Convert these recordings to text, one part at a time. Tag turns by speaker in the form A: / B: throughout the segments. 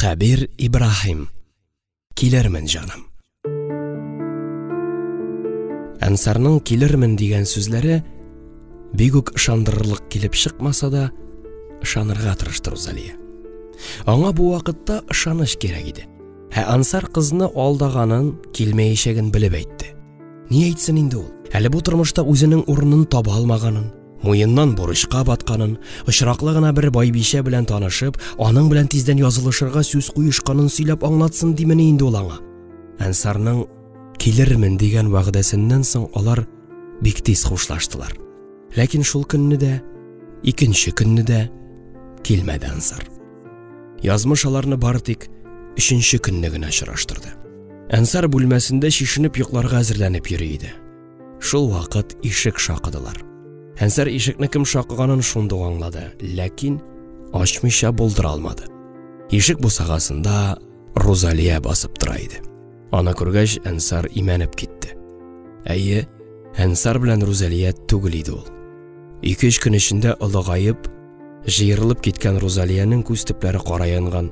A: Хәбир Ибраһим. Килермен, җаным. Әнсарның килермен дигән сүзләре бик үк ышандырырлык килеп чыкмаса да, ышанырга тырышты Рузалия. Аңа бу вакытта ышаныч кирәк иде. Ә Ансар кызны алдаганын, килмәячәген белеп әйтте. Ни әйтсен инде ул? Әле бу тормышта үзенең урынын таба алмаганын, муеннан бурычка батканын, очраклы гына бер байбичә белән танышып, аның белән тиздән язылышырга сүз куешканын сөйләп аңлатсын димени инде ул аңа? Әнсарның килермен дигән вәгъдәсеннән соң алар бик тиз хушлаштылар. Ләкин шул көнне дә, икенче көнне дә килмәде Ансар. Язмыш аларны бары тик өченче көнне генә очраштырды. Әнсар бүлмәсендә чишенеп йокларга әзерләнеп йөри иде. Шул вакыт ишек шакыдылар. Әнсар ишекне кем шакыганын шундук аңлады, ләкин ачмыйча булдыра алмады. Ишек бусагасында Рузалия басып тора иде. Аны күргәч, Әнсар имәнеп китте. Әйе, Әнсар белән Рузалия түгел иде ул. Ике-өч көн эчендә олыгаеп, җыерылып киткән Рузалиянең күз төпләре кара янган,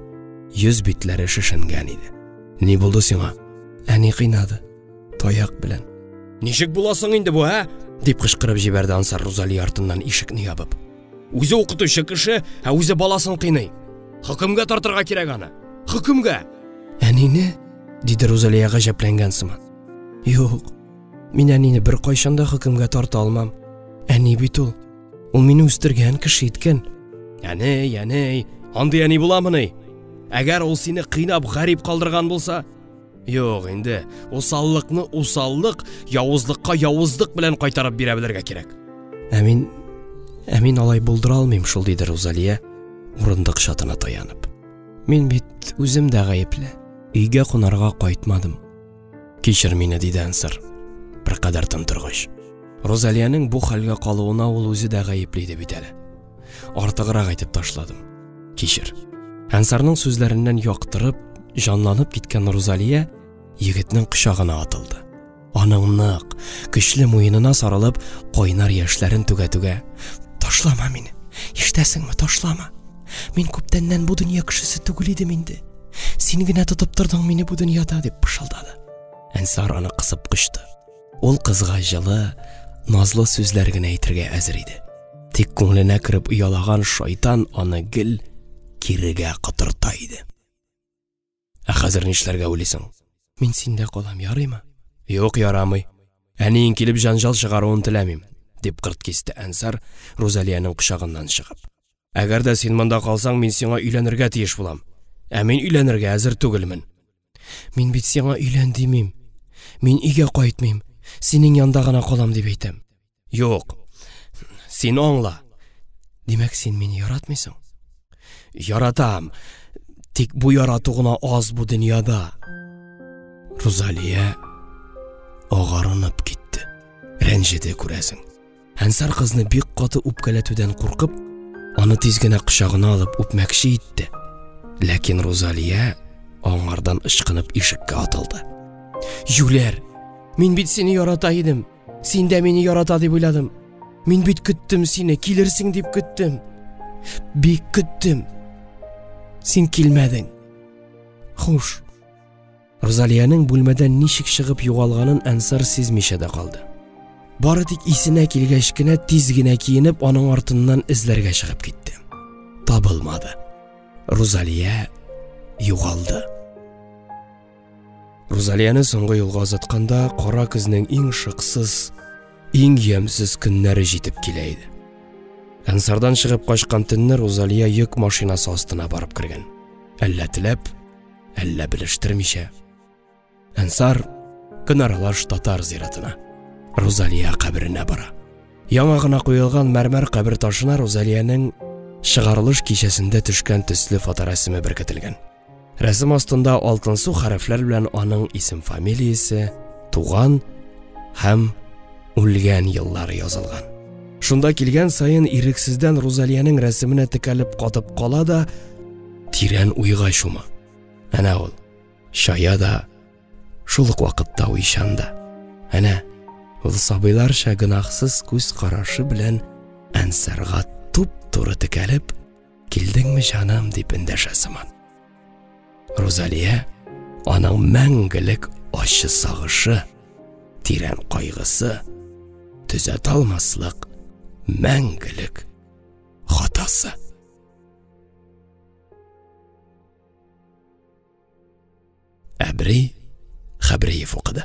A: йөз битләре шешенгән иде. Ни булды сиңа? Әни кыйнады. Таяк белән. Ничек була соң инде бу, ә? дип кычкырып җибәрде Ансар Рузалия артыннан ишекне ябып. Үзе укытучы кеше, ә үзе баласын кыйный. Хөкемгә тартырга кирәк аны. Хөкемгә! Әнине? диде Рузалия гаҗәпләнгән сыман. Юк, мин әнине беркайчан да хөкемгә тарта алмам. Әни бит ул. Ул мине үстергән, кеше иткән. Әни, әни, андый әни буламыни? Әгәр ул сине кыйнап гарип калдырган булса? Юк инде, усаллыкны усаллык, явызлыкка явызлык белән кайтарып бирә белергә кирәк. Ә мин, ә мин алай булдыра алмыйм шул, диде Рузалия, урындык чатына таянып. Мин бит үзем дә гаепле. Өйгә кунарга кайтмадым. Кичер мине, диде Ансар, беркадәр тын торгач. Рузалиянең бу хәлгә калуына ул үзе дә гаепле иде бит әле. Артыграк әйтеп ташладым. Кичер. Әнсарның сүзләреннән яктырып, җанланып киткән Рузалия егетнең кочагына атылды. Аның нык, көчле муенына сарылып, кайнар яшьләрен түгә-түгә, "Ташлама мине. Ишетәсеңме, ташлама. Мин күптәннән бу дөнья кешесе түгел идем инде. Син генә тотып тордың мине бу дөньяда", дип пышылдады. Әнсар аны кысып кочты. Ул кызга җылы, назлы сүзләр генә әйтергә әзер иде. Тик күңеленә кереп оялаган шайтан аны гел кирегә котырта иде. Ә хәзер нишләргә уйлыйсың? Мин синдә калам, ярыймы? Юк, ярамый. Әниең килеп җанҗал чыгаруын теләмим, дип кырт кисте Әнсар, Рузалиянең кочагыннан чыгып. Әгәр дә син монда калсаң, мин сиңа өйләнергә тиеш булам. Ә мин өйләнергә әзер түгелмен. Мин бит сиңа өйлән димим. Мин өйгә кайтмыйм. Синең янда гына калам дип әйтәм. Юк. Син аңла. Димәк, син мине яратмыйсың? Яратам. Тик бу ярату гына аз бу дөньяда. Рузалия агарынып китте. Рәнҗеде, күрәсең. Әнсар кызны бик каты үпкәләтүдән куркып, аны тиз генә кочагына алып үпмәкче итте. Ләкин Рузалия аңардан ычкынып ишеккә атылды. Юләр, мин бит сине ярата идем. Син дә мине ярата дип уйладым. Мин бит көттем сине, килерсең дип көттем. Бик көттем. Син килмәдең. Хуш. Рузалиянең бүлмәдән ничек чыгып югалганын Әнсар сизмичә дә калды. Бары тик исенә килгәч кенә тиз генә киенеп аның артыннан эзләргә чыгып китте. Табылмады. Рузалия югалды. Рузалияне соңгы юлга озатканда кара көзнең иң шыксыз, иң ямьсез көннәре җитеп килә иде. Әнсардан чыгып качкан төнне Рузалия йөк машинасы астына барып кергән. Әллә теләп, әллә белештермичә. Әнсар көн аралаш татар зиратына, Рузалия каберенә бара. Яңа гына куелган мәрмәр кабер ташына Рузалиянең чыгарылыш кичәсендә төшкән төсле фоторәсеме беркетелгән. Рәсем астында алтынсу хәрефләр белән аның исем-фамилиясе, туган һәм үлгән еллары язылган. Шунда килгән саен ирексездән Рузалиянең рәсеменә текәлеп катып кала да, тирән уйга чума. Әнә ул, чая да, шул ук вакытта уйчан да. Әнә, ул сабыйларча гөнаһсыз күз карашы белән Әнсарга туп-туры текәлеп, "Килдеңме, җаным?" дип эндәшә сыман. Рузалия аның мәңгелек ачы сагышы, тирән кайгысы, төзәтә алмаслык мәңгелек хатасы. Әбри Хәбриев укыды.